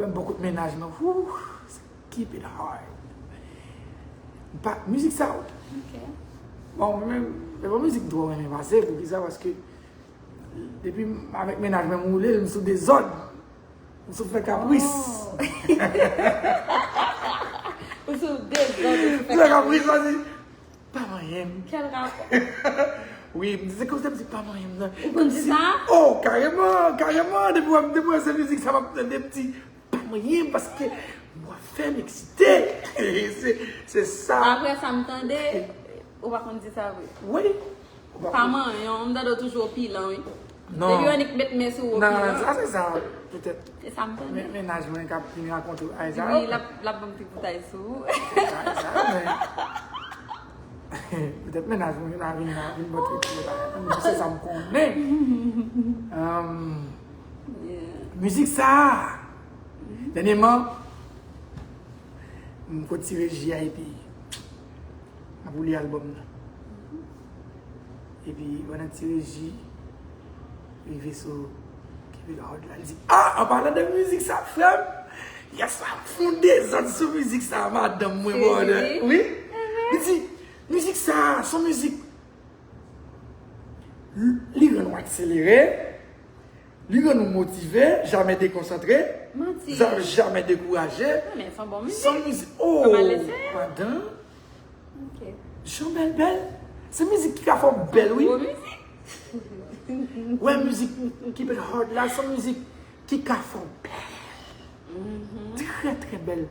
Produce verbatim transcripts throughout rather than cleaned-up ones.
Mwen bon kout mennaj mwen. Wouh, keep it hard. Ba, mizik sa. Ok. Bon, mwen menm, se pa mizik m twò renmen pase, poukisa? Paske depi m avèk mennaj mwen, m woule, m sou dezòd. M sou fè kapris. Ou sou dezòd, ou M fè kapris, m di, pa manyen m. Kèl rapò? Wi, m di, se konsa m di pa manyen m nan. Ou konn di sa? Oh, kareman, kareman, depi w ap depi w se mizik sa m ap tande, m di, pa manyen m, paske m ap fè m eksite. Se, se sa. Apre sa m tande, ou pa konn di sa vre. Wi. Pa manyen w, m tande w toujou opilan, wi. Non. Depi w annik met men sou ou Nan, opilan. Sa se sa, petèt. E sa m tande. Men, mennaj mwen k ap vin rakonte w. Ay, sa. Wi, l ap, l ap ban m ti boutay sou ou. Ay, sa, men. Petèt mennaj mwen la vin la, vin bò trip la. Se sa m konnen. Um, Yeah. Mizik sa. Dènyèman, m kot ti reji a epi m ap woule albòm nan. Epi pandan ti reji rive sou Keep It Hard la, li di, ah, an palan de mizik sa, frè m, yè swa m fè yon dezòd sou mizik sa, madanm mwen, Seriously? Brother. Wi. Li di, mizik sa, se yon mizik, li rann ou akselere, li rann ou motive, jamè dekonsantre, Manti. Jamè dekouraje. Non, men se yon bon mizik. Se yon mizik, oh, Kòman l ese? Madan, Ok. jan bèl bèl. Se mizik ki ka fè w bèl, wi. Bon mizik. Wè, mizik Keep It Hard la, se yon mizik ki ka fè w bèl. Trè, trè bèl.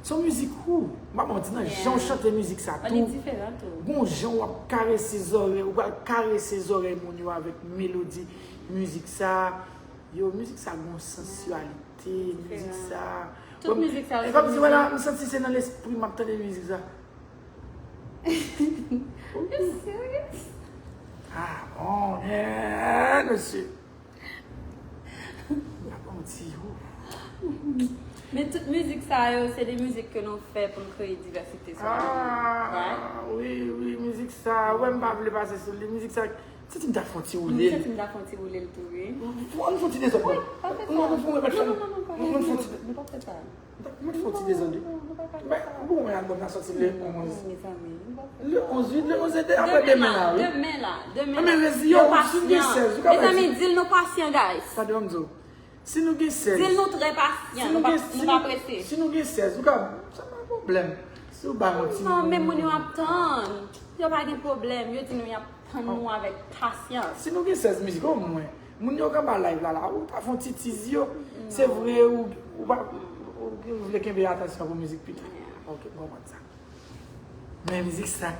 Se yon mizik, ou, m pa manti nan jan w chante mizik sa Li tou. Diferan tou. Gon jan w ap karese zòrèy, ou pral karese zòrèy moun yo avèk melodi mizik sa. Yo, mizik sa gon sansyalite, mizik sa. Tout mizik sa yo, E se kòm si, mizik. Wè la, m santi se nan lespri m ap tande mizik sa. You serious? Ah, bon, yeah, mesye. Bon, ti, ou. Men tout mizik sa yo, se de mizik ke nou fè pou n kreye divèsite sonore. Right? Ah, wi, wi, mizik sa, wè, m pa vle pase sou li, mizik sa, m santi m ta fè yon ti M woule. Santi m ta fè yon ti woule l tou, wi. Ann fè yon ti dezòd, Wi, non? pa fè Non, sa. non, fè yon remèt fè Non, l. non, non, pa Non, non, fè yon ti, Nou pa fè sa. nou fè yon ti dezòd, wi. Non, nou pa fè Men, sa. bon, men albòm nan sòti le onz. Mezanmi, nou pa fè Le onz, wi, le onz e de, apre demen la, wi. Demen la, demen. Ah, men rezi, Yo yo, si nou gen pasyan. sèz, ou ka bay Mezanmi, ti- di l nou pasyan, guys. Tande, ban m di w. Si nou gen sèz. Di l nou trè pasyan, nou pa, gen, nou pa prese. Si nou gen sèz, ou ka, sa pa pwoblèm. Si ou ba yon ti. Non, men moun yo ap tann. Yo pa gen pwoblèm. Yo di nou y ap tann nou avèk pasyans. Si nou gen sèz mizik, omwen, moun yo k anba live la, la, ou ta fè yon ti tiz yo. Se vre, ou, ou pa, ou, ou vle kenbe atansyon pou mizik pita. Ok, m konprann sa. Men mizik sa.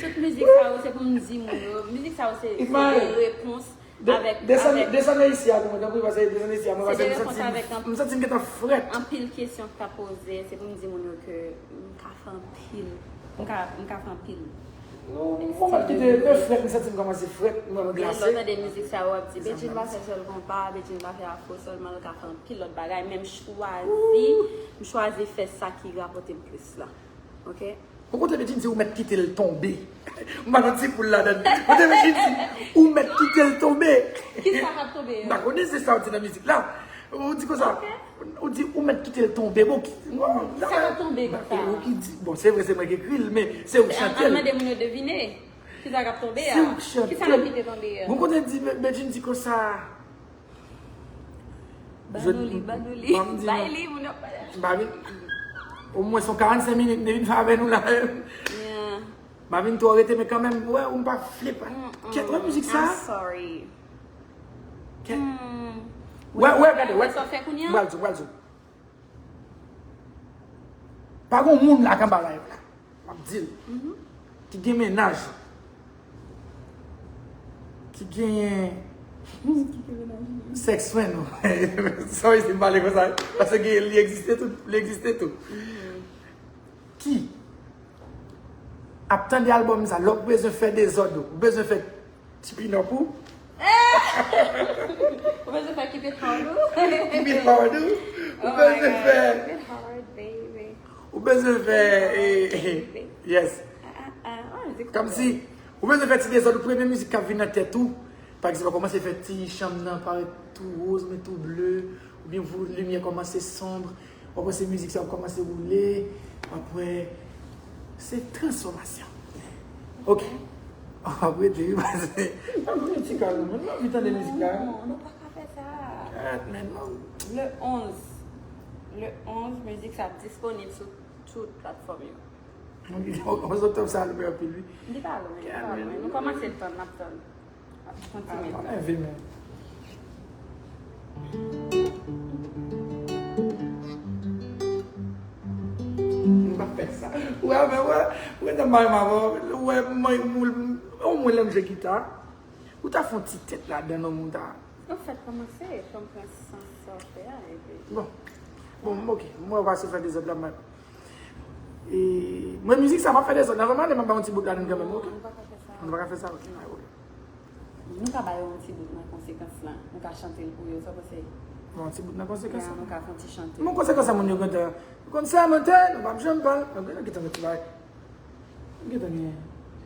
Tout mizik sa yo, se pou m di moun yo. Mizik sa yo, se, se Imagine. De repons De- avèk, Desann, avèk desann nan isi a pou mwen, tanpri, paske desann nan isi a, mwen, Se paske de m repons santi, avèk an- m santi m gentan frèt. Anpil kesyon k ta poze, se pou m di moun yo ke m ka fè anpil. M ka, m ka fè anpil. Non, mwen pa kite, mwen frèt, m santi m kòmanse frèt, mwen Gen lè w glase. Tande mizik sa yo ap di, Bedjine pa fè sèl konpa, Bedjine pa fè afro sèlman, l ka fè anpil lòt bagay, men m chwazi, m chwazi fè sa ki rapòte m plis la. Ok? Bon, kote Bedjine di ou mèt kite l tonbe. M pa nan ti poul ladan. Kote Bedjine di ou mèt kite l tonbe. Kisa k ap tonbe M an? pa konnen se sa ou di nan mizik la. Ou di konsa. Ou di ou mèt kite l tonbe. Bon, ki, Sa k ap tonbe konsa? Ou ki di, bon, se vre, se mwen ki ekri l, men se ou ki Ap chante l. Mande moun yo devine. Kisa k ap tonbe a? Se ou ki chante Kisa n ap kite tonbe a? Bon, kote di, Bedjine di konsa. Ban nou li, ban nou li. Ban m di Bay nou. Li, moun yo pa. M pa vin, omwen se yon karannsenk minit, m te vin fè avè nou la. Yeah. M pa vin twò rete, men kanmenm, wè, ou m pa fè pa. Kèt, wè mizik sa. I'm sorry. Kèt. Hmm. Wè, wè, gade, wè. Sa w fè kounye a? M pral di w, m pral di w. Pa gon moun la k anba live la. M ap di l. Ki gen mennaj. Ki genyen sèks fren nou. Sa w isi m pale konsa, paske li egziste tou, li egziste tou. Ki ap tande albòm sa, lè w bezwen fè dezòd ou, ou bezwen fè ti pinòp ou. Ou bezwen fè keep it hard ou? Keep it hard ou. Ou Oh my bezwen God. fè, Keep it hard, baby. ou bezwen fè, eh, eh, yes. Ah, ah, ah, oh, mizik Kòmsi, ou bezwen fè ti dezòd, ou premye mizik k ap vin nan tèt ou. Pa egzanp, ou kòmanse fè ti chanm nan parèt tou woz, men tou ble. Ou Limyè kòmanse sonb, w ap wè se mizik sa ap kòmanse woule, w ap wè se transfòmasyon. Ok. W ap rete wi, pase. M ap kritik a nou, men m anvi tande mizik la. Non, nou pa ka fè sa. Gad, men non. Le onz, le onz, mizik sa ap disponib sou tout platfòm yo. Onz oktòb sa lwen anpil wi. Li pa lwen, li pa lwen. Nou kòmanse tann, n ap tann. Kontinye. Ah, mwen leve men. M pa fè sa. Ou wè, men wè, ou wè nan mari m avè w, ou wè, mwen, mwen, ou mwen lè m jwe gita, ou ta fè yon ti tèt ladan non moun ta. Ou fèt kòmanse, fè m pran sans sa w fè a, epi. Bon. Bon, ok. Mwen pa sou fè dezòd la, mwen. E, mwen, mizik sa, m ap fè dezòd. Nan, vrèman, m ap bay yon ti bout ladan kanmenm, ok? Non, nou pa ka fè sa. Nou pa ka fè sa, ok. Ay, ok. Nou ka ba yo yon ti bout nan konsekans lan. Nou ka chante l pou yo, sa w panse? Bon, yon ti bout nan konsekans lan. Ya, nou ka fè yon ti chante. Bon, konsekans lan, moun yo gentan konn sèmante, nou p ap janm pale. Nou gentan gen ti bagay. Nou gentan gen.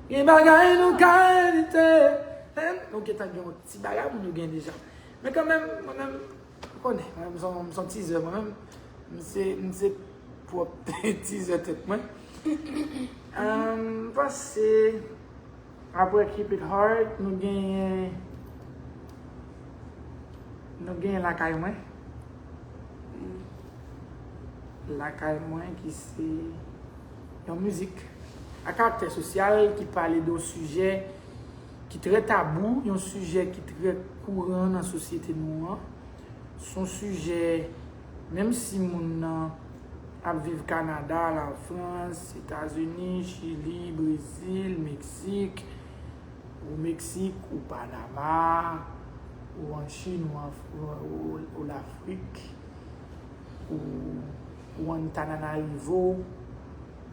Gen bagay nou ka evite. Hein? Nou gentan gen yon ti bagay moun yo gen deja. Men kanmenm, mwen menm, ou konnen, mwen menm, m se yon, m se yon tizè, mwen menm. M se, m se pwòp tizè tèt mwen. Ahn, m panse, apre Keep It Hard, nou genyen, nou genyen Lakay Mwen. Lakay Mwen ki se yon mizik a karaktè sosyal ki pale de yon sijè ki trè tabou, yon sijè ki trè kouran nan sosyete nou an. Se yon sijè, menm si moun nan ap viv Kanada, Lafrans, Etazini, Chili, Brezil, Meksik, ou Meksik, ou Panama, ou an Chin, ou an, ou, ou, ou Lafrik, ou, ou Antananarivo,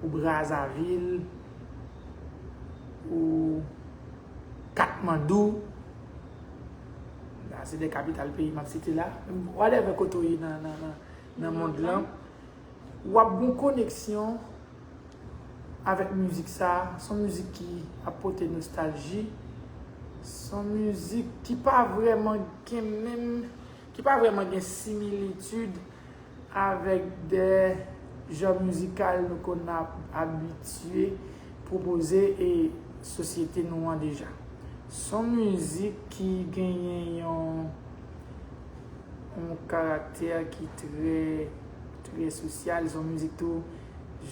ou Brazzaville, ou Katmandou, la se de kapital peyi m ap site la, whatever kote w ye nan, nan, nan, nan mond lan, w ap gen yon koneksyon avèk mizik sa, se yon mizik ki ap pote nostalji, se yon mizik ki pa vrèman gen menm, ki pa vrèman gen similitid avèk de jan mizikal nou konn ap abitye pwopoze e sosyete nou an deja. Se yon mizik ki genyen yon, yon karaktè ki trè, trè sosyal, se yon mizik tou,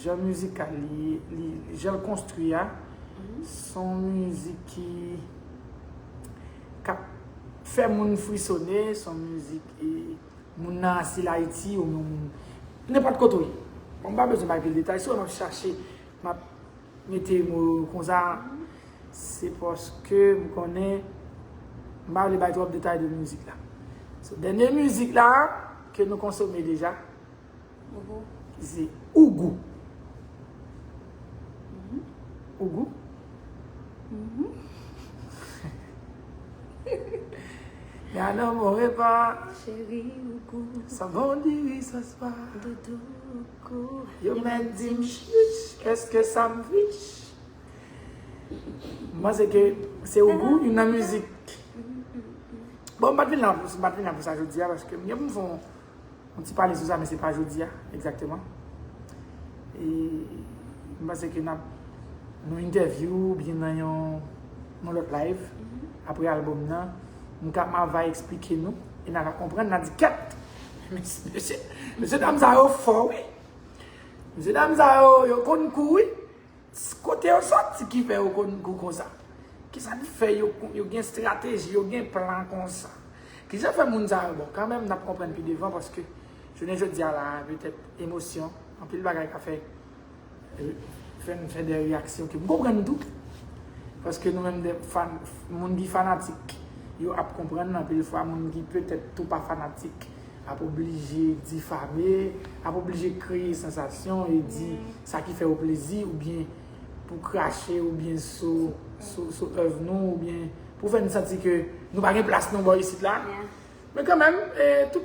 jan mizikal li, li, jan l konstwi a, se yon mizik ki, k ap fè moun frisone, se yon mizik e moun nan ansi l Ayiti, ou menm moun nenpòt kote w ye. Bon, m pa bezwen bay pil detay, si w wè m ap chache, m ap mete mo yo konsa, se paske m konnen m pa vle bay twòp detay de mizik la. So, dènye mizik la, ke nou konsome deja, ki se Ougou. Ougou? Gade yon bon repa. Cheri, Ougou. Sa bon diri, sa swa. Doudou, Ougou. Yo mèt di m chich, èske sa m vich? M panse ke se Ougou, youn nan mizik. Bon, m pa t vin la, m pa t vin la pou sa jodi a, paske m gen pou m fè yon yon ti pale sou sa, men se pa jodi a, egzakteman. E m panse ke n ap, nou entèvyou oubyen nan yon, yon lòt live, apre albòm nan, m ka, m ava eksplike nou, e n ava konprann, n a di, kèt! Mesye, mesye dam sa yo fò, wi! Mesye dam sa yo, yo konn kou, wi! Kote yo soti ki fè yo konn gou konsa? Kisa k fè yo, yo gen estrateji, yo gen plan konsa? Kisa fè moun sa yo? Bon, kanmenm, n ap konprann pi devan, paske jounen jodi a la, petèt emosyon, anpil bagay ka fè, fè n fè de reyaksyon ke m konprann tou. Paske nou menm, de fan, moun ki fanatik, yo ap konprann, anpil fwa, moun ki petèt tou pa fanatik, ap oblije difame, ap oblije kreye sansasyon e di sa ki fè yo plezi, oubyen pou krache, oubyen sou, sou, sou èv nou, oubyen pou fè n santi ke nou pa gen plas nou bò isit la. Men kanmenm, e, tout